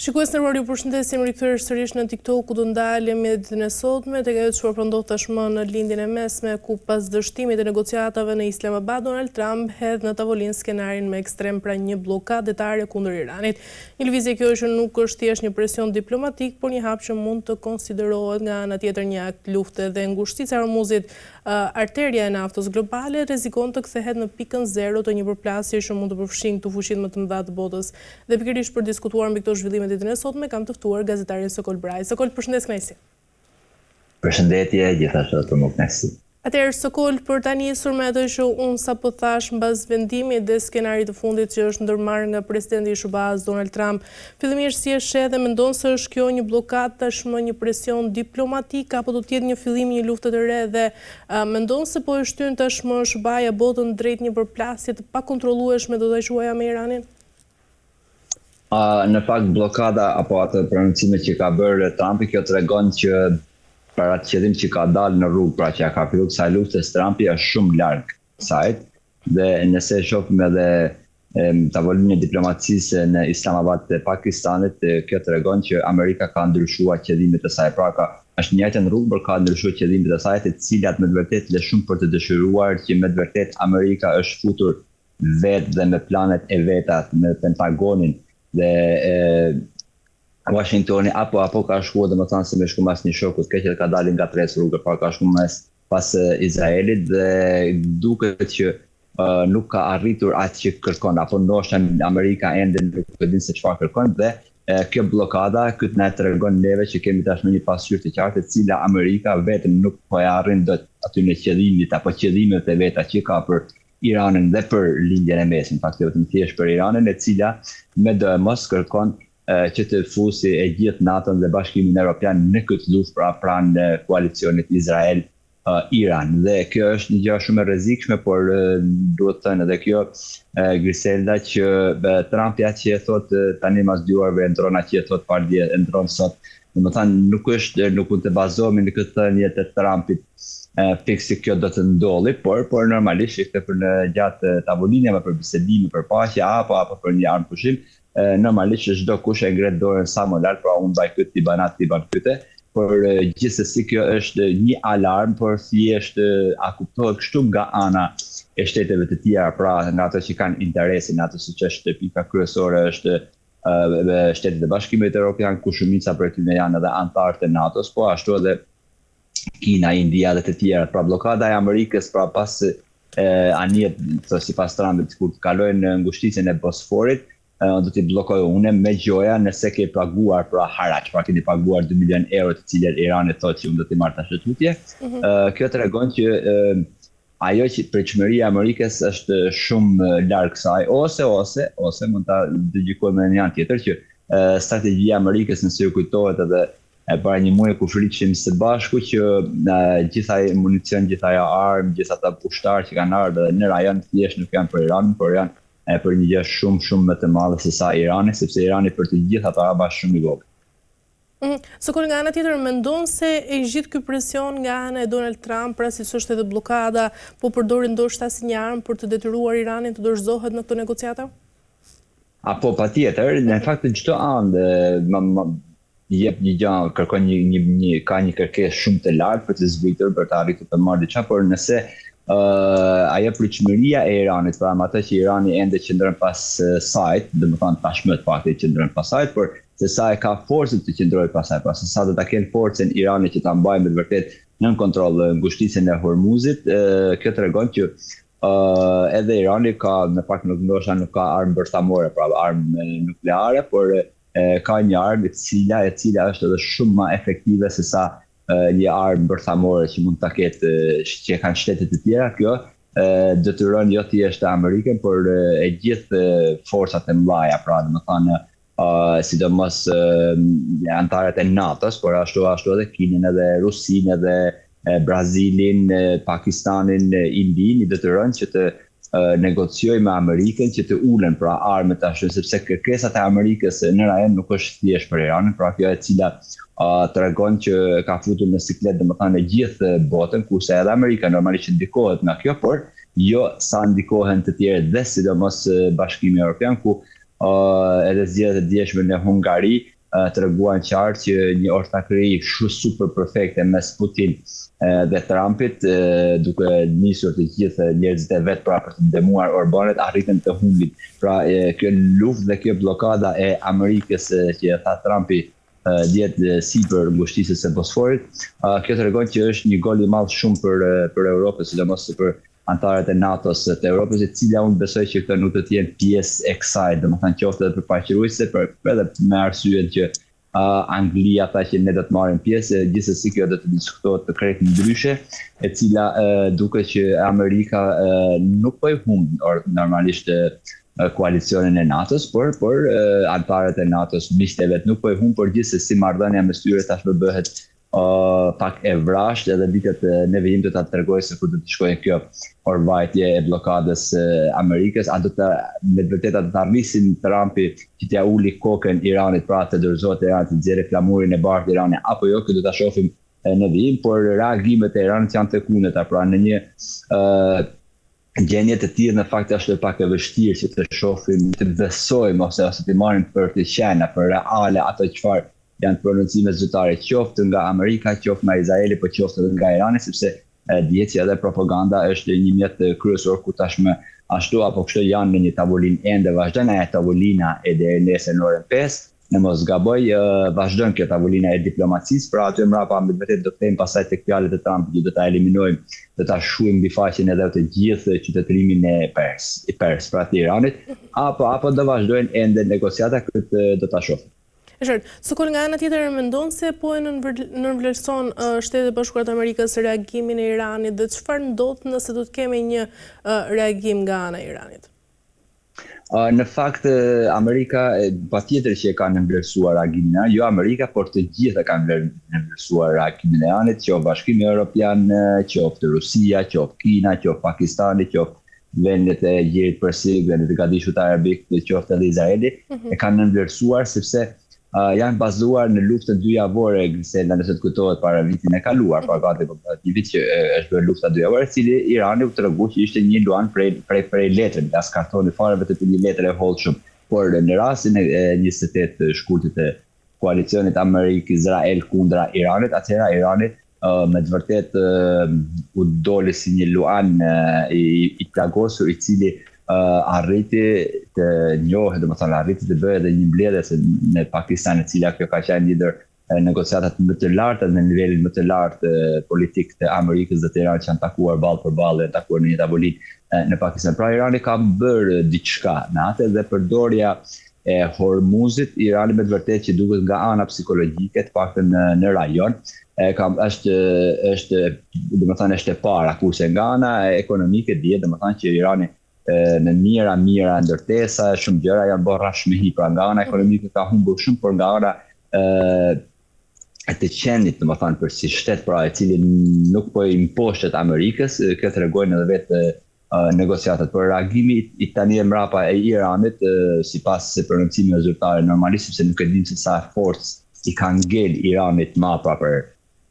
Shikues të nderuar, ju përshëndesim rikthyer sërish në TikTok ku do ndalemi edhe ditën e sotme tek ajo çfarë po ndodh tashmë në Lindjen e Mesme ku pas dështimit të negociatave në Islamabad Donald Trump hedh në tavolinë skenarin më ekstrem pra një bllokadë detare kundër Iranit. Një lëvizje kjo që nuk është thjesht një presion diplomatik, por një hap që mund të konsiderohet nga ana tjetër një akt lufte dhe ngushtica e Hormuzit Arteria e naftës globale rrezikon të kthehet në pikën zero të një përplasje që mund të përfshijë këtu fuqitë më të mëdha të botës. Dhe pikërisht për të diskutuar mbi këto zhvillime ditën e sotme kam të ftuar gazetarin Sokol Braj. Sokol, përshëndetje kënaqësi. Përshëndetje, gjithashtu edhe për mua kënaqësi. Atëherë Sokol, për ta nisur me atë që unë sapo thashë mbas vendimit dhe skenarit të fundit që është ndërmarrë nga presidenti i SHBA-së Donald Trump, Fillimisht si e sheh dhe mendon se është kjo një bllokadë tashmë një presion diplomatik apo do të jetë një fillim i një lufte të re dhe mendon se po e shtyn tashmë SHBA-ja botën drejt një përplasje të pakontrollueshme do ta quaja me Iranin? Në fakt bllokada apo atë prononcimet që ka bërë Trumpi kjo tregon që për atë qëllim që ka dalë në rrugë pra që ja ka fillu kësaj luftës Trumpi është shumë larg saj dhe nëse e shohim edhe tavolinën e diplomacisë në Islamabad të Pakistanit, kjo tregon që Amerika ka ndryshuar qëllimet e saj. Pra ka është në njëjtën rrugë, por ka ndryshuar qëllimet e saj, të cilat me të vërtetë lë shumë për të dëshiruar që me të vërtetë Amerika është futur vetë dhe me planet e veta me Pentagonin dhe e, Washingtoni apo apo ka shkuar domethënë se me shku mas një shoku të keq dhe ka dalë nga tres rrugë, pra ka shku mes pas Izraelit dhe duket që uh, nuk ka arritur atë që kërkon, apo ndoshta Amerika ende nuk e din se çfarë kërkon dhe e, kjo bllokada këtë na e tregon neve që kemi tashmë një pasqyrë të qartë e cila Amerika vetëm nuk po e arrin dot aty në qëllimit apo qëllimet e veta që ka për Iranin dhe për Lindjen e Mesme, në fakt jo vetëm thjesht për Iranin, e cila me doemos kërkon që të fusi e gjithë NATO-n dhe Bashkimin Evropian në këtë luftë pra pranë koalicionit Izrael Iran dhe kjo është një gjë shumë e rrezikshme, por duhet thënë edhe kjo Griselda që Trumpi atë që e thot tani mas dy orëve e ndron atë që e thot pardje e ndron sot. Domethënë nuk është nuk mund të bazohemi në këtë thënie të Trumpit fiks se kjo do të ndodhi, por por normalisht ishte për në gjatë tavolinave për bisedime për paqe apo apo për një armëpushim, normalisht që çdo kush e ngre dorën sa më lart, pra unë baj këtë, ti ban atë, ti ban këtë, por gjithsesi kjo është një alarm, por thjesht a kuptohet kështu nga ana e shteteve të tjera, pra nga ato që kanë interesin, ato siç është pika kryesore është shtetet e Bashkimit Evropian, ku shumica prej tyre janë edhe anëtarë të NATO-s, po ashtu edhe Kina, India dhe të tjera. Pra bllokada e Amerikës, pra pas e, anijet, sipas Trumpit, kur të kalojnë në ngushticën e Bosforit, do t'i bllokoj unë me gjoja nëse ke paguar pra haraç, pra keni paguar 2 milion euro të cilët Irani thotë që unë do t'i marr tash tutje. Mm -hmm. Kjo tregon që ajo që pritshmëria e Amerikës është shumë larg kësaj ose ose ose mund ta dëgjojmë në një anë tjetër që strategjia e Amerikës nëse ju kujtohet edhe e para një muaji ku fritshim së bashku që gjithë ai municion, gjithë ajo armë, gjithë ata ushtarë që kanë ardhur në rajon thjesht nuk janë për Iranin, por janë e për një gjë shumë shumë më të madhe se sa Irani, sepse Irani për të gjithë ata arabë është shumë i vogël. Mm. Sokol nga ana tjetër mendon se e gjithë ky presion nga ana e Donald Trump, pra siç është edhe bllokada, po përdoret ndoshta si një armë për të detyruar Iranin të dorëzohet në këto negociata? Apo patjetër, në fakt në çdo anë jep një gjë, kërkon një një një ka një kërkesë shumë të lartë për të zbritur, për të arritur të marrë diçka, por nëse uh, ajo pritshmëria e Iranit, pra me atë që Irani ende qëndron pas saj, domethënë tashmë të paktën qëndron pas saj, por se sa e ka forcën të qëndrojë pas saj, pra se sa do ta kenë forcën Irani që ta mbajë me të vërtetë nën kontroll ngushticën e Hormuzit, kjo tregon që uh, edhe Irani ka në fakt nuk ndoshta nuk ka armë bërthamore, pra armë nukleare, por e, ka një armë e cila e cila është edhe shumë më efektive se sa një armë bërthamore që mund ta ketë që kanë shtetet e tjera, kjo e, detyron jo thjesht Amerikën, por e gjithë forcat e mëdha, pra domethënë uh, sidomos uh, anëtarët e NATO-s, por ashtu ashtu edhe Kinën, edhe Rusinë, edhe Brazilin, Pakistanin, Indinë, i detyron që të negociojë me Amerikën që të ulen pra armët ashtu sepse kërkesat e Amerikës në rajon nuk është thjesht për Iranin, pra kjo e cila uh, tregon që ka futur në siklet domethënë e gjithë botën, kurse edhe Amerika normalisht ndikohet nga kjo, por jo sa ndikohen të tjerët dhe sidomos Bashkimi Evropian ku uh, edhe zgjedhjet e djeshme në Hungari treguan qartë që një ortakëri shumë super perfekte mes Putin dhe Trumpit, duke nisur të gjithë njerëzit e vet pra për të ndihmuar Orbanit, arritën të humbin. Pra kjo luftë dhe kjo bllokada e Amerikës që e tha Trumpi dje sipër ngushticës së Bosforit, kjo tregon që është një gol i madh shumë për për Europën, sidomos për anëtarët e NATO-s të Europës, e cila unë besoj që këto nuk do të jenë pjesë e kësaj, domethënë qoftë edhe për paqeruajtëse, por edhe me arsyen që uh, Anglia tha që ne do të marrim pjesë, gjithsesi kjo do të diskutohet të krejt ndryshe, e cila uh, duket që Amerika uh, nuk po i humb normalisht uh, koalicionin e NATO-s, por por uh, anëtarët e NATO-s miqtë e vet nuk po i humb, por gjithsesi marrëdhënia mes tyre tashmë bëhet pak e vrazhdë edhe ditët në vijim do ta tregojë se ku do të shkojë kjo orvajtje e bllokadës së Amerikës, a do të me të vërtetë a do ta rrisin Trumpi që t'ia uli kokën Iranit, pra të dorëzohet Irani të nxjerrë flamurin e bardhë Irani apo jo, këtë do ta shohim në vijim, por reagimet e Iranit janë të kundërta, pra në një ë gjendje të tillë në fakt është pak e vështirë që të shohim, të besojmë ose ose të marrim për të qenë për reale ato çfarë janë prononcimet zyrtare qoftë nga Amerika, qoftë nga Izraeli, po qoftë edhe nga Irani, sepse dihet që edhe propaganda është një mjet kryesor ku tashmë ashtu apo kështu janë në një tavolinë ende vazhdon ajo tavolina e deri nesër në orën 5, në mos gaboj, vazhdon kjo tavolina e diplomacisë, pra aty mbrapa me të vërtetë do të kthejmë pastaj tek fjalët e Trumpit që do ta eliminojmë, do ta shuajmë mbi faqen e dheut të gjithë qytetërimin e Pers, i Pers, pra të Iranit, apo apo do vazhdojnë ende negociata, këtë do ta shohim. E qartë. Sokol nga ana tjetër e mendon se po e nënvlerëson Shtetet e Bashkuara të Amerikës reagimin e Iranit dhe çfarë ndodh nëse do të kemi një reagim nga ana e Iranit? Në fakt, Amerika patjetër që e ka nënvlerësuar reagimin e jo Amerika, por të gjithë e kanë nënvlerësuar reagimin e Iranit, qoftë Bashkimi Evropian, qoftë Rusia, qoftë Kina, qoftë Pakistani, qoftë vendet e Gjirit Persik, vendet e Gadishullit Arabik, qoftë edhe Izraeli, mm -hmm. e kanë nënvlerësuar sepse uh, janë bazuar në luftën dy javore Griselda nëse të kujtohet para vitin e kaluar, pra gati po bëhet një vit që është bërë lufta dy javore, cili Irani u tregu që ishte një luan prej prej prej letre, as kartoni fare vetëm një letër e hollë shumë. Por në rastin e 28 shkurtit të koalicionit Amerikë-Izrael kundra Iranit, atëhera Irani me të vërtetë u doli si një luan i, i plagosur i cili arriti të njohë, domethënë arriti të bëjë edhe një mbledhje në Pakistan, e cila kjo ka qenë një ndër negociatat më të larta në nivelin më të lartë politik të Amerikës dhe të Iranit që janë takuar ballë për ballë, janë takuar në një tavolinë në Pakistan. Pra Irani ka bërë diçka në atë dhe përdorja e Hormuzit, Irani me të vërtetë që duket nga ana psikologjike, të paktën në, në rajon, e ka është është domethënë është e para, kurse nga ana ekonomike dihet domethënë që Irani e, në mijëra mijëra ndërtesa e shumë gjëra janë bërë rrafsh me hi, pra nga ana ekonomike ka humbur shumë, por nga ana e, e të qenit, domethënë për si shtet, pra e cili nuk po i mposhtet Amerikës, kjo tregojnë edhe vetë negociatat, por reagimi i tani e mrapa e Iranit, sipas prononcimeve zyrtare normalisht, sepse nuk e dim se sa forcë i ka ngel Iranit ma pra për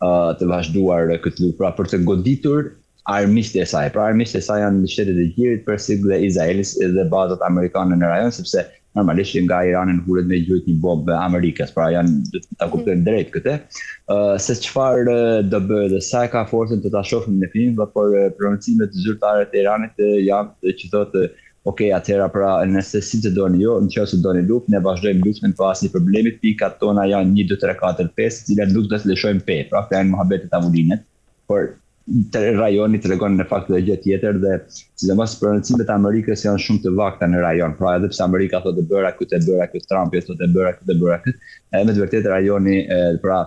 të vazhduar këtë luftë, pra për të goditur armiqtë e saj. Pra armiqtë e saj janë shtetet e Gjirit Persik dhe Izraelit dhe bazat amerikane në rajon, sepse normalisht që nga Irani nuk mundet me gjujt një bombë Amerikës, pra janë do ta mhm. kuptojmë drejt këtë. Ë uh, se çfarë do bëjë dhe sa e ka forcën do ta shohim në film, por prononcimet zyrtare të Iranit janë që thotë ok, atëhera pra nëse si të doni jo, në qoftë se doni luftë, ne vazhdojmë luftën pa asnjë problemi, pikat tona janë 1 2 3 4 5, të cilat nuk do të lëshojmë pe. Pra këto janë muhabetet tavolinët, por të rajoni tregon në fakt edhe gjë tjetër dhe sidomos prononcimet e Amerikës janë shumë të vakta në rajon. Pra edhe pse Amerika thotë e bëra këtë, e bëra këtë, Trumpi thotë e bëra këtë, e bëra këtë, edhe me të vërtetë rajoni e, pra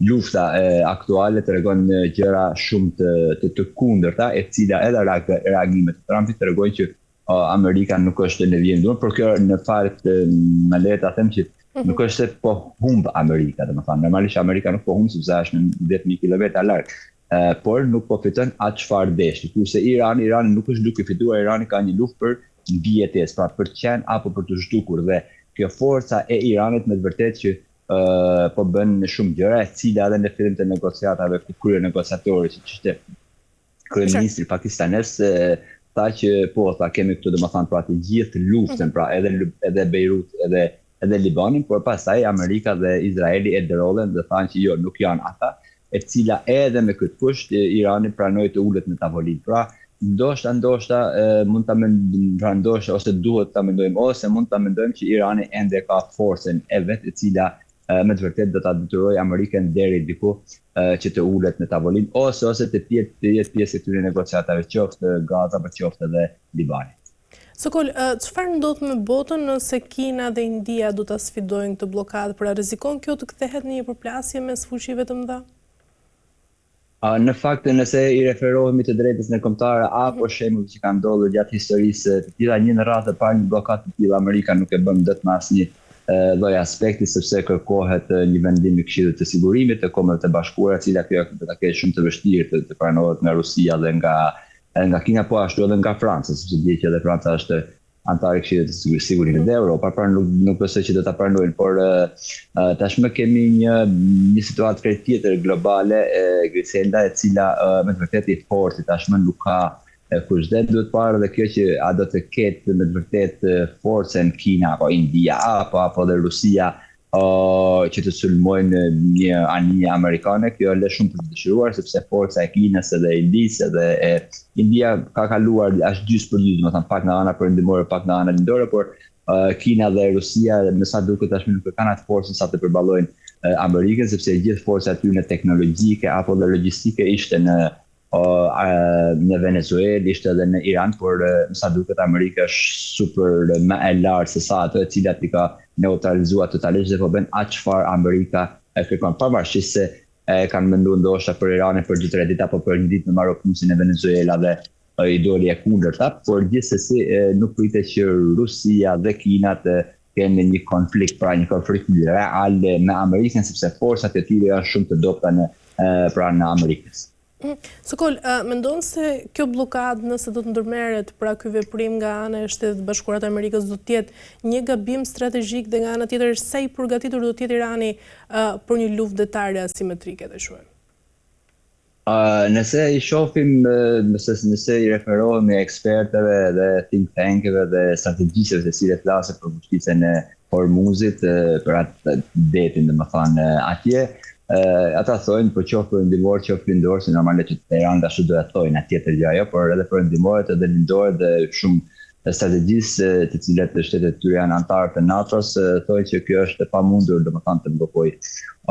lufta e, aktuale tregon gjëra shumë të të, të kundërta, e cila edhe reagimet e Trumpit tregojnë që Amerika nuk është në vijën duhur, por kjo në fakt më lehtë ta them që mhm. nuk është se po humb Amerika, domethënë normalisht Amerika nuk po humb sepse është në 10000 kilometra larg, por nuk po fiton atë çfarë deshti. Kurse Irani, Irani nuk është duke fituar, Irani ka një luftë për mbijetesë, pra për të qenë apo për të zhdukur dhe kjo forca e Iranit me të vërtetë që uh, po bën shumë gjëra, e cila edhe në fillim të negociatave ku krye negociatori që ishte kryeministri pakistanez tha që po, tha kemi këtu domethënë pra të gjithë luftën, mhm. pra edhe edhe Beirut, edhe edhe Libanin, por pastaj Amerika dhe Izraeli e drodhën dhe thanë që jo, nuk janë ata, e cila edhe me këtë kusht Irani pranoi të ulet në tavolinë. Pra, ndoshta ndoshta mund ta mendojmë, pra ndoshta ose duhet ta mendojmë ose mund ta mendojmë që Irani ende ka forcën e vet e cila me të vërtetë do ta detyrojë Amerikën deri diku që të ulet në tavolinë ose ose të jetë të jetë pjesë e këtyre negociatave qoftë Gaza apo qoftë edhe Libani. Sokol, çfarë ndodh me botën nëse Kina dhe India do ta sfidojnë këtë bllokadë, pra rrezikon kjo të kthehet në një përplasje mes fuqive të mëdha? Në fakt, nëse i referohemi të drejtës ndërkombëtare apo shembujve që kanë ndodhur gjatë historisë të tilla, një në radhë të parë një bllokadë të tillë Amerika nuk e bën dot me asnjë lloj aspekti sepse kërkohet një vendim i Këshillit të Sigurimit të Kombeve të Bashkuara, e cila kjo do ta ketë shumë të vështirë të, të pranohet nga Rusia dhe nga edhe nga Kina po ashtu edhe nga Franca, sepse dihet që edhe Franca është anëtar i Këshillit të Sigurimit dhe Europa, pra nuk nuk besoj që do ta pranojnë, por uh, tashmë kemi një një situatë krejt tjetër globale e Griselda e cila uh, me të vërtetë i forti tashmë nuk ka kush dhe duhet parë dhe kjo që a do të ketë me të vërtetë forcën Kina apo India apo apo dhe Rusia që të sulmojnë një anije amerikane, kjo lë shumë për të dëshiruar sepse forca e Kinës edhe e Indisë edhe e India ka kaluar është gjysmë për gjysmë, domethënë pak nga ana perëndimore, pak nga ana lindore, por Kina dhe Rusia me sa duket tashmë nuk e kanë atë forcën sa të përballojnë Amerikën, sepse e gjithë forca e tyre teknologjike apo dhe logjistike ishte në në Venezuelë, ishte edhe në Iran, por me sa duket Amerika është super më e lartë se sa ato e cilat i ka neutralizuar totalisht dhe po bën atë çfarë Amerika e kërkon, pavarësisht se e kanë menduar ndoshta për Iranin për 2-3 ditë apo për një ditë me marrë pusin në Venezuela dhe i doli e kundërta, por gjithsesi nuk pritet që Rusia dhe Kina të kenë një konflikt, pra një konflikt real me Amerikën, sepse forcat e tyre janë shumë të dobëta në pra në Amerikës. Mm. Sokol, mendon se kjo bllokadë nëse do të ndërmerret, pra ky veprim nga ana e Shteteve të Bashkuara të Amerikës do të jetë një gabim strategjik dhe nga ana tjetër sa i përgatitur do të jetë Irani për një luftë detare asimetrike, ta quajmë? Nëse i shohim, nëse nëse i referohemi ekspertëve dhe think tankeve dhe strategjistëve të cilët flasin për ngushticën e Hormuzit, për atë detin, domethënë atje, ata thonë po qoftë perëndimor, qoftë lindor, se normalisht që Teheran ashtu do e thonë atje të gjë ajo, por edhe perëndimorët edhe lindorët dhe shumë strategjistë të cilët shtetet e tyre janë anëtarë të NATO-s, thonë që kjo është e pamundur, domethënë të bllokojë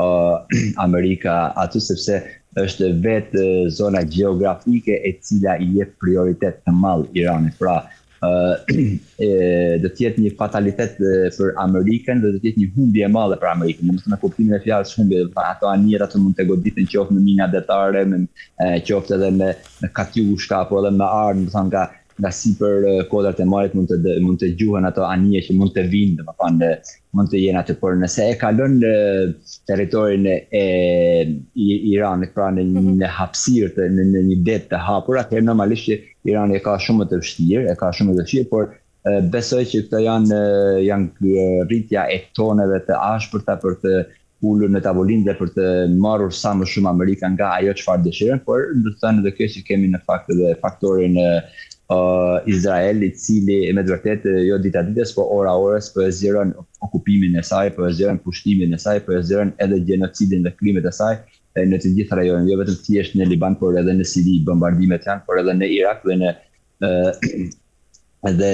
uh, Amerika aty sepse është vetë zona gjeografike e cila i jep prioritet të madh Iranit. Pra, e, do të jetë një fatalitet për Amerikën dhe do të jetë një humbje e madhe për Amerikën. Domethënë në kuptimin e fjalës humbje, do të thotë ato anijet ato mund të goditen qoftë me mina detare, me qoftë edhe me me katjushka apo edhe me armë, domethënë nga nga sipër kodrat e malit mund të mund të gjuhen ato anije që mund të vinë, domethënë mund të jenë aty, por nëse e kalon në territorin e Iranit, pra në mhm. në hapësirë të në, në një det të hapur, atëherë normalisht që Irani e ka shumë më të vështirë, e ka shumë më të vështirë, por besoj që këto janë janë rritja e toneve të ashpërta për të ulur në tavolinë dhe për të marrur sa më shumë Amerika nga ajo çfarë dëshiron, por do të thënë edhe kjo që kemi në fakt edhe faktorin uh, Izrael, i cili me të vërtetë jo dita ditës, po ora orës po e zgjeron okupimin e saj, po e zgjeron pushtimin e saj, po e zgjeron edhe gjenocidin dhe krimet e saj në të gjithë rajonin, jo vetëm thjesht në Liban, por edhe në Siri bombardimet janë, por edhe në Irak dhe në edhe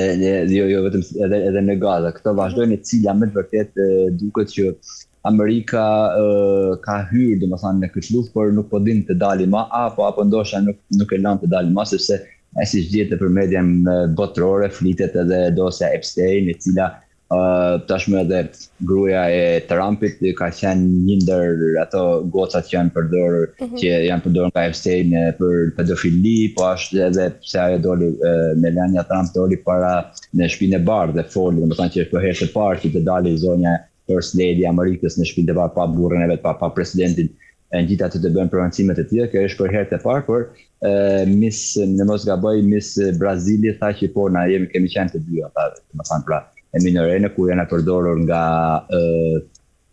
jo jo vetëm edhe edhe në Gaza. Këto vazhdojnë e cila me të vërtetë duket që Amerika e, ka hyrë, domethënë në këtë luftë, por nuk po din të dali ma, apo apo ndoshta nuk nuk e lan të dali ma sepse e siç dihet për median botërore flitet edhe dosja Epstein, e cila tashmë edhe gruaja e Trumpit ka qenë një ndër ato gocat që janë përdorur, mm -hmm. që janë përdorur nga Epstein për pedofili, po ashtu edhe pse ajo doli Melania Trump doli para në shtëpinë e bardhë dhe foli, domethënë që është për herë të parë që të dali zonja First Lady e Amerikës në shtëpinë e bardhë pa burrin e vet, pa pa presidentin e gjithë aty të bëjnë prononcime të tilla, kjo është për herë të parë, por e, Miss, në mos gaboj, Miss Brazili tha që po na jemi kemi qenë të dy ata, domethënë pra, e minorene ku janë përdorur nga e,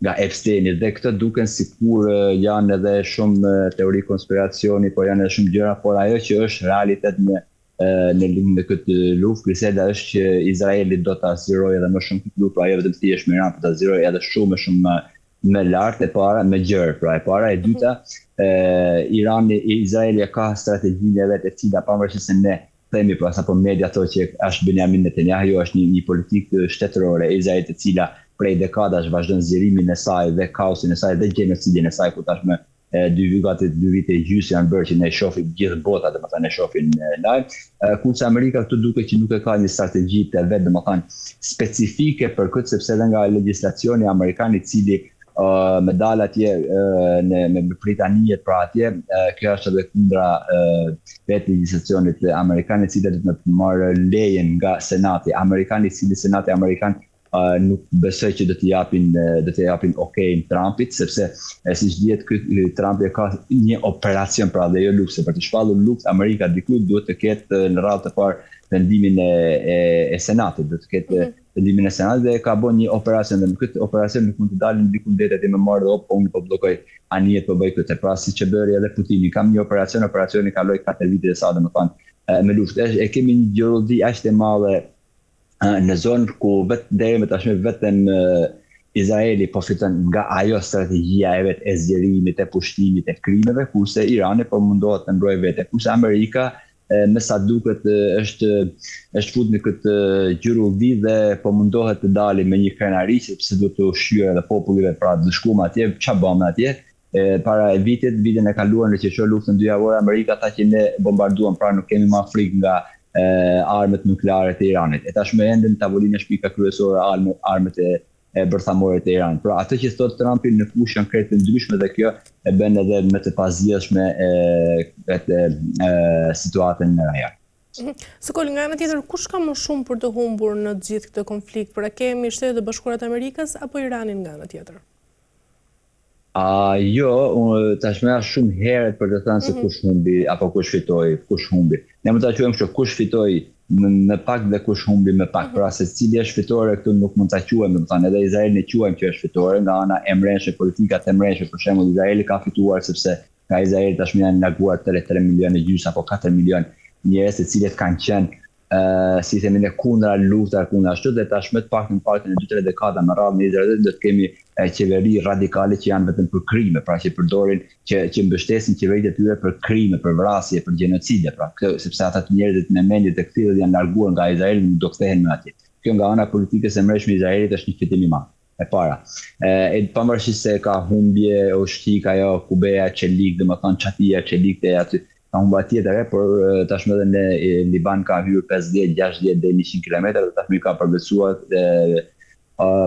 nga Epsteini dhe këto duken sikur janë edhe shumë teori konspiracioni, por janë edhe shumë gjëra, por ajo që është realitet në. Në lidhje me këtë luftë, Griselda është që Izraeli do ta zgjerojë edhe më shumë këtë luftë, pra jo vetëm thjesht me Iran, por ta zgjerojë edhe shumë e shumë më më lart e para, më gjerë, pra e para, e dyta, e, Irani, Izraeli e ka strategjinë e vet e cila pavarësisht se ne themi pra sapo media thotë që është Benjamin Netanyahu, jo është një një politikë shtetërore e Izraelit e cila prej dekadash vazhdon zgjerimin e saj dhe kaosin e saj dhe gjenocidin e saj ku tashmë dy gati dy vite e gjysmë janë bërë që ne shohim gjithë bota, domethënë ne shohim live, kurse Amerika këtu duket që nuk e ka një strategji të vet, domethënë specifike për këtë sepse edhe nga legjislacioni amerikan i cili uh, me dal atje uh, në me Britaninë pra atje, uh, kjo është edhe kundra uh, vetë legjislacionit amerikan i cili do të marrë lejen nga Senati amerikan i cili Senati amerikan nuk besoj që do t'i japin do t'i japin okay-n Trumpit sepse e siç dihet ky Trumpi e ka një operacion pra dhe jo luftë se për të shpallur luftë Amerika dikujt duhet të ketë në radhë të parë vendimin e e, e Senatit do të ketë mm -hmm. vendimin e Senatit dhe e ka bën një operacion dhe në këtë operacion nuk mund të dalin diku në det aty me marrë dhe op, po unë po bllokoj anijet po bëj këtë pra siç e bëri edhe Putini kam një operacion operacioni kaloi 4 vite e sa domethënë me luftë e, e kemi një gjurulli aq të madhe në zonë ku vet deri më tashmë vetëm Izraeli po fiton nga ajo strategjia e vet e zgjerimit, e pushtimit, e krimeve, kurse Irani po mundohet të mbrojë veten, kurse Amerika me sa duket është është fut në këtë gjurulli dhe po mundohet të dali me një krenari sepse duhet të ushqyer edhe populli vet, pra të shkuam atje, ça bëmë atje? E, para vitit, vitin e kaluar në qershor luftën dy javore, Amerika tha që ne bombarduam, pra nuk kemi më frikë nga e, armët nukleare të Iranit. E tashmë ende në tavolinë është pika kryesore armët, armët e, e bërthamore të Iranit. Pra atë që thotë Trumpi në fushë janë krejt të ndryshme dhe kjo e bën edhe më të pazgjidhshme e këtë e, situatën në rajon. Mhm. Sokol, nga ana tjetër, kush ka më shumë për të humbur në gjithë këtë konflikt? Pra kemi Shtetet e Bashkuara të Amerikës apo Iranin nga ana tjetër? A, jo, unë tashmë është shumë herët për të thënë se mhm. kush humbi apo kush fitoi, kush humbi. Ne mund ta quajmë kështu, kush fitoi më, më pak dhe kush humbi më pak. Mhm. Pra se cili është fitore këtu nuk mund ta quajmë, domethënë edhe Izraelin e quajmë që është fitore nga ana e mbrendshme, politikat e mbrendshme, për shembull Izraeli ka fituar sepse nga Izraeli tashmë janë larguar 3 3 milionë e gjysmë apo 4 milionë njerëz të cilët kanë qenë si themi ne kundra lufta kundra ashtu dhe tashmë të paktën paktën në 2-3 dekada me radhë në Izrael do të kemi qeveri radikale që janë vetëm për krime, pra që përdorin që që mbështesin qeveritë e tyre për krime, për vrasje, për gjenocide, pra këtë sepse ata të njerëzit me mendje të këtillë janë larguar nga Izraeli dhe nuk do kthehen më atje. Kjo nga ana e politikës së mbrendshme Izraelit është një fitim i madh. E para. E, pavarësisht se ka humbje, është ajo kubeja e çelik, domethënë çatia e çeliktë e aty, ka humbur tjetër, e, por tashmë edhe në Liban ka hyrë 50, 60 deri 100 km dhe tashmë i ka përvetësuar e,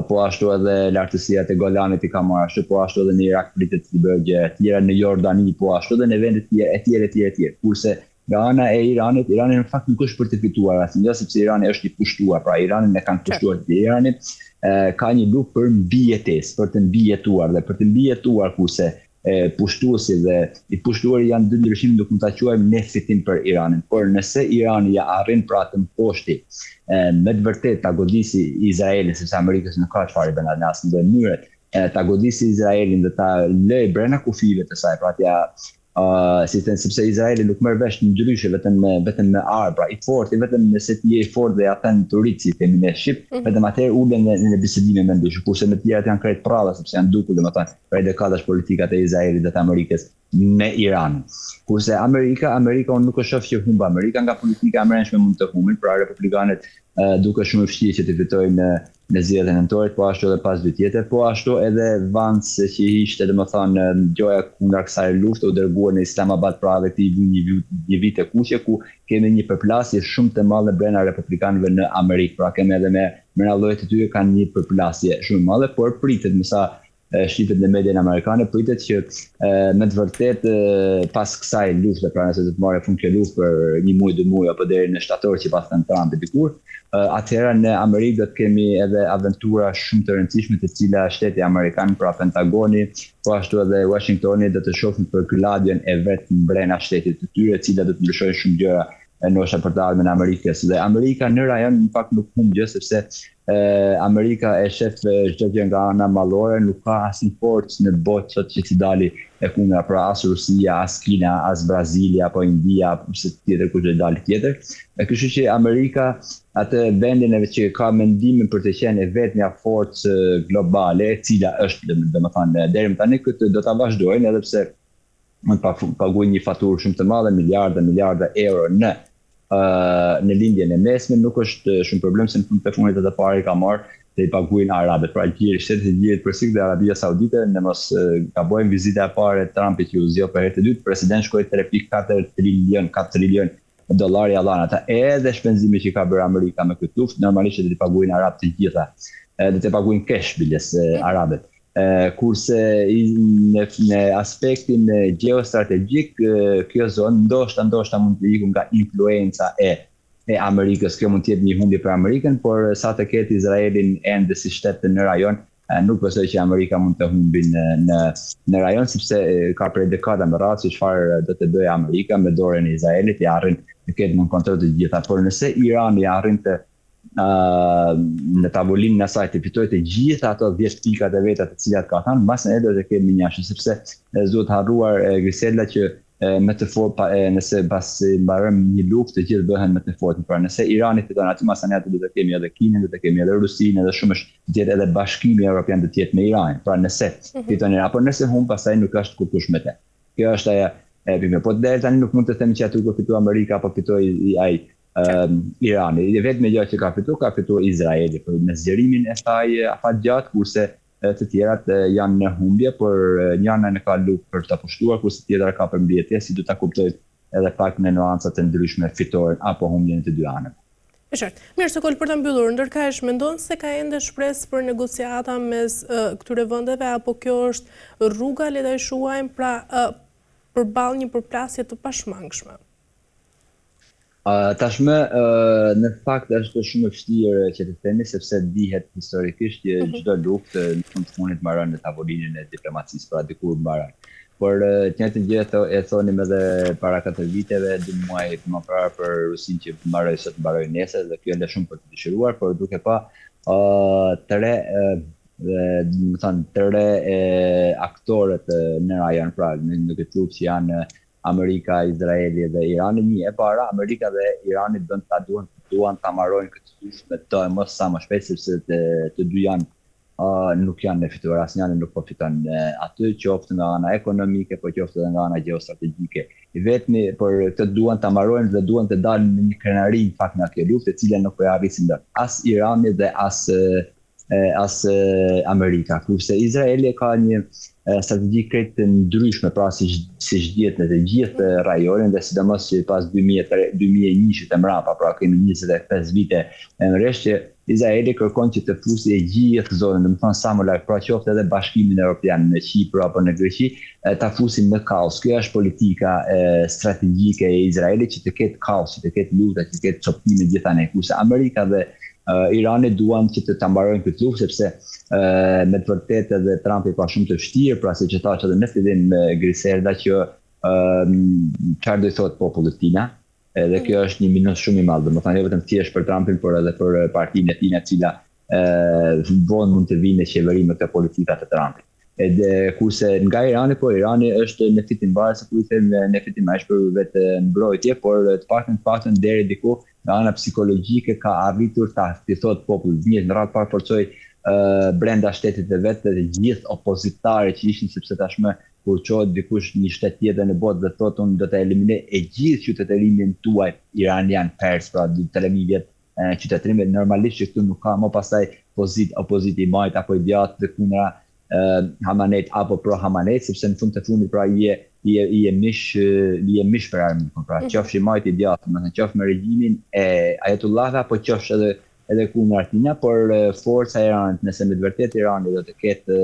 po ashtu edhe lartësia e Golanit i ka marrë ashtu, po ashtu edhe në Irak pritet të bëjë gjëra të tjera, në Jordani po ashtu edhe në vende të tjera etj etj etj. Kurse nga ana e Iranit, Irani në fakt nuk është për të fituar asnjë gjë sepse Irani është i pushtuar, pra Iranin e kanë pushtuar të Irani e, ka një luftë për mbijetesë, për të mbijetuar dhe për të mbijetuar kurse e, pushtuesi dhe i pushtuari janë dy ndryshime nuk mund ta quajmë ne fitim për Iranin, por nëse Irani ja arrin pra të mposhti e, me të vërtetë ta godisi Izraelin, sepse Amerikës nuk ka çfarë i bën në asnjë lloj mënyre, ta godisi Izraelin dhe ta lëjë brenda kufijve të saj, pra t'ja Uh, si thënë, sepse Izraeli nuk merr vesh ndryshe vetëm me vetëm me armë, pra i fortë vetëm nëse ti je i fortë dhe ja thën turit si themi në shqip, mm -hmm. vetëm atëherë ulen në, në bisedime me ndryshe, kurse me të tjerat janë krejt pralla sepse janë dukur domethënë prej dekadash politikat e Izraelit dhe të Amerikës me Iranin. Kurse Amerika, Amerika unë nuk e shoh që humb Amerika nga politika e mbrendshme mund të humbin, pra republikanët uh, duke shumë e vështirë që të fitojnë në në zgjedhjet e nëntorit, po ashtu edhe pas dy tjetër, po ashtu edhe Vance që ishte domethënë gjoja kundra kësaj lufte u dërgua në Islamabad pra edhe këtij një një vijë të kuqe ku kemi një përplasje shumë të madhe brenda republikanëve në Amerikë, pra kemi edhe me me llojet e tyre kanë një përplasje shumë të madhe, por pritet me sa shifet në median amerikane, pritet që e, me të vërtetë pas kësaj lufte, pra nëse do të marrë fund kjo luftë për një muaj, dy muaj apo deri në shtator që pas thënë Trump dikur, atëherë në Amerikë do të kemi edhe aventura shumë të rëndësishme të cila shteti amerikan, pra Pentagoni, po ashtu edhe Washingtoni do të shohin për gladjen e vet mbrenda shtetit të tyre, e cila do të ndryshojë shumë gjëra e ndoshta për të ardhmen e Amerikës. Dhe Amerika në rajon në fakt nuk humb gjë sepse Amerika e shef çdo gjë nga ana madhore, nuk ka asnjë forcë në botë sot që t'i dali e kundra, pra as Rusia, as Kina, as Brazilia apo India apo se tjetër kush do dali tjetër. E kështu që Amerika atë vendin e që ka mendimin për të qenë e vetmja forcë globale, e cila është, domethënë, deri më tani këtë do ta vazhdojnë edhe pse mund të paguajnë një faturë shumë të madhe, miliarda, miliarda euro në në lindjen e mesme, nuk është shumë problem se në fund të fundit atë pare i ka marrë dhe i paguajnë arabët, pra gjiri, shtetet e gjirit persik dhe Arabia Saudite, në mos gabojmë vizita e parë e Trumpit që u zgjodh për herë të dytë, president shkoi 3.4 trilion, 4 trilion dollar ja dhanë ata. Edhe shpenzimi që ka bërë Amerika me këtë luftë, normalisht do t'i paguajnë arabët të gjitha. Do t'i paguajnë cash biles arabët. Kurse në, në aspektin gjeostrategjik, kjo zonë ndoshta ndoshta mund të iku nga influenca e e Amerikës. Kjo mund të jetë një humbje për Amerikën, por sa të ketë Izraelin ende si shtet në rajon, nuk besoj që Amerika mund të humbi në në në rajon sepse ka prej dekada me radhë se çfarë do të bëjë Amerika me dorën e Izraelit, i arrin të ketë në kontroll të gjitha. Por nëse Irani arrin të në tavolinën e saj të fitojë të gjitha ato 10 pikat e veta të cilat ka thënë, mbas ne do të kemi një ashtu sepse s'duhet harruar Griselda që me të fortë pa, e, nëse pas mbarojmë një luftë të gjithë bëhen me të fortë. Pra nëse Irani fiton aty masanej aty do të kemi edhe Kinën, do të kemi edhe Rusinë, edhe shumë është do të jetë edhe Bashkimi Evropian do të jetë me Iranin. Pra nëse mm -hmm. fiton Irani, apo nëse humb pastaj nuk është kurkush me të. Kjo është ajo e pime. Po deri tani nuk mund të them që aty ku fitoi Amerika apo fitoi ai Irani. E vetmja gjë që ka fituar, ka fituar Izraeli për me zgjerimin e saj afatgjatë, kurse të tjerat janë në humbje, por njëra në ka luftë për ta pushtuar, kurse tjetra ka për mbijetesë, si do ta kuptoj edhe pak në nuanca të ndryshme fitoren apo humbjen e të dy anëve. E qartë. Mirë, Sokol, për ta mbyllur, ndërkaq mendon se ka ende shpresë për negociata mes këtyre vendeve apo kjo është rruga le ta quajmë pra përballë një përplasje të pashmangshme? Tashmë, në fakt është shumë e vështirë që të themi sepse dihet historikisht që mhm. çdo luftë në fund të fundit mbaron në tavolinën e diplomacisë, pra dikur mbaron. Por të njëjtën gjë tho, e thonim edhe para 4 viteve, dy muaj më parë për Rusinë që mbaroi sot, mbaroi nesër dhe kjo lë shumë për të dëshiruar, por duke pa uh, tre uh, dhe do të thënë tre e, aktorët në rajon, pra në, në këtë luftë që janë Amerika, Izraeli dhe Irani, një e para, Amerika dhe Irani bën ta duan duan ta mbarojnë këtë luftë me të e mos sa më shpejt sepse të, të dy janë uh, nuk janë në fitore, asnjëri nuk po fiton aty, qoftë nga ana ekonomike, po qoftë edhe nga ana gjeostrategjike. I vetmi, por këtë duan ta mbarojnë dhe duan të dalin me një krenari në fakt nga kjo luftë, e cila nuk po e arrisin dot. As Irani dhe as as Amerika, kurse Izraeli ka një strategji krejt të ndryshme, pra si siç dihet në të gjithë rajonin dhe sidomos që pas 2003 2001 e mbrapa, pra kemi 25 vite në rresht që Izraeli kërkon që të fusi e gjithë zonën, domethënë sa më larg, pra qoftë edhe Bashkimin Evropian në Qipro apo në Greqi, ta fusin në kaos. Kjo është politika e, strategjike e Izraelit që të ketë kaos, që të ketë lufta, që të ketë copëtime gjithanej. Kurse Amerika dhe Irani duan që të ta mbarojnë këtë luftë sepse me të vërtetë edhe Trumpi ka shumë të vështirë, pra siç e thashë edhe në fillim me Griselda që çfarë do i thotë popullit tina, edhe kjo është një minus shumë i madh, domethënë jo vetëm thjesht për Trumpin, por edhe për partinë e tina e cila vonë mund të vinë në qeveri me këto politika të Trumpit. Edhe kurse nga Irani, po Irani është në fitimvarës, se kur i them në fitim është për vetë mbrojtje, por të paktën të paktën deri diku nga ana psikologjike ka arritur ta t'i thotë popullit, një në radhë parë forcoi brenda shtetit të vet dhe të gjithë opozitarët që ishin sepse tashmë kur çohet dikush një shtet tjetër në botë dhe thotë unë do të eliminoj e gjithë qytetërimin tuaj iranian pers, pra 3000 vjet qytetërim normalisht që këtu nuk ka më pastaj pozit opozitë i majt apo i djathtë dhe kundra Hameneit apo pro Hameneit sepse në fund të fundit pra je je je mish je mish për armikun pra mm. qofsh i majt i djathtë do të thënë qofsh me regjimin e Ayatollahëve apo qofsh edhe edhe kundra tina por forca e Iranit nëse me të vërtetë Irani do të ketë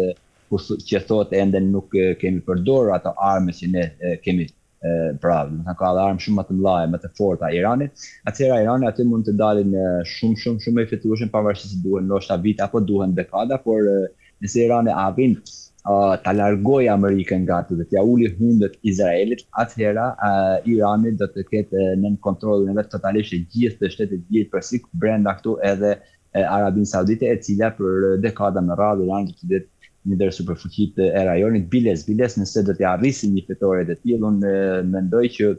që thotë ende nuk kemi përdorur ato armë që ne kemi pra, do të thënë ka edhe armë shumë më të mëdha, më të forta Irani, atëherë Irani aty mund të dalin shumë shumë shumë më i fitueshëm pavarësisht se duhen ndoshta vite apo duhen dekada, por nëse Irani arrin uh, ta largojë Amerikën nga aty dhe t'ia uli hundët Izraelit, atëherë uh, Irani do të ketë nën kontrollin e vet totalisht të gjithë të shtetet e Gjirit Persik brenda këtu edhe Arabinë Saudite e cila për dekada me radhë Irani do të jetë një ndër superfuqitë e rajonit, biles biles nëse do t'ia arrisim një fitore të tillë, unë mendoj që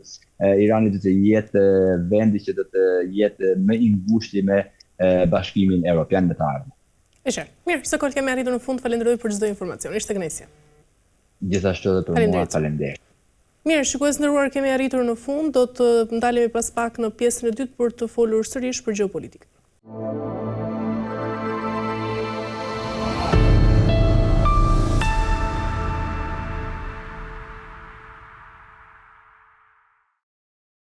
Irani do të jetë vendi që do të jetë më i ngushti me Bashkimin Evropian në të ardhmen. E qartë. Mirë, Sokol kemi arritur në fund, falenderoj për çdo informacion. Ishte kënaqësi. Gjithashtu edhe për mua, faleminderit. Mirë, shikues të nderuar kemi arritur në fund, do të ndalemi pas pak në pjesën e dytë për të folur sërish për gjeopolitikën.